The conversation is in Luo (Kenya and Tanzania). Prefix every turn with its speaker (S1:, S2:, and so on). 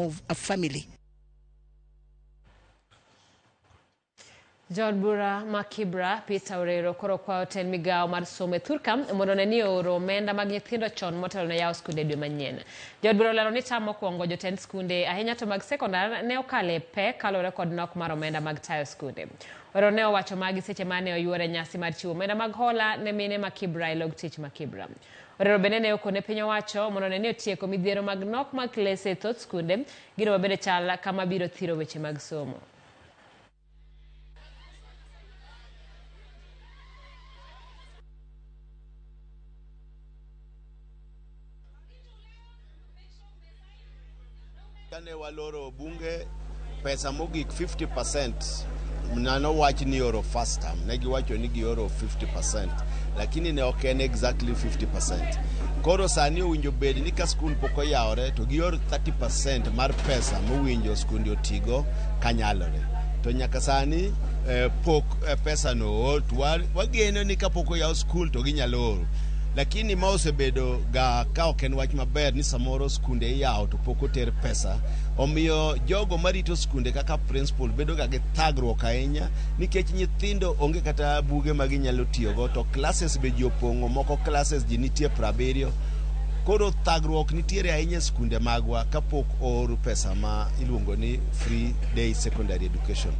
S1: of a family.
S2: Jaod bura ma Kibra Peter Orero koro kwayo tend migawo mar somo e thurka mondo one ni ooro omenda mag nyithindo chon motelo ne yawo skunde dwe manyien. Jaod bura olero ni tam mokwongo jotend skunde ahinya to mag sekondar ne okale pek kaluwore kod nok mar omenda mag tayo skunde. Orero ne owacho magi seche mane oyuore nyasi mar chiwo omenda mag hola ne mine ma Kibra e log tich ma Kibra. Orero bende ne okone piny owacho mondo one ni otieko midhiero mag nok mag klese e thoth skunde, gino mabende chal kama biro thiro weche mag somo.
S3: Kane waloro bunge pesa mogik 50% nano wach ni oro first term ne giwacho ni gioro 50% lakini ne ok en exactly 50%. Koro sani owinjo bed ni ka skul pok oyawore to gior 30% mar pesa mowinjo skunde otigo kanyalore. To nyaka sani pok pesa no oor to wageno ni kapok oyaw skul to ginyalo oro. Lakini ma osebedo ga ka ok en wach maber ni samoro skunde iyawo to pok oter pesa. Omiyo jogo marito skunde kaka principal bedo ga gi thagruok ahinya nikech nyithindo onge kata buge ma ginyalo tiyogo to classes be ji opong'o moko classes ji nitie 70. Koro thagruok nitiere ahinya e skunde magwa kapok oor pesa ma iluongo ni free day secondary education.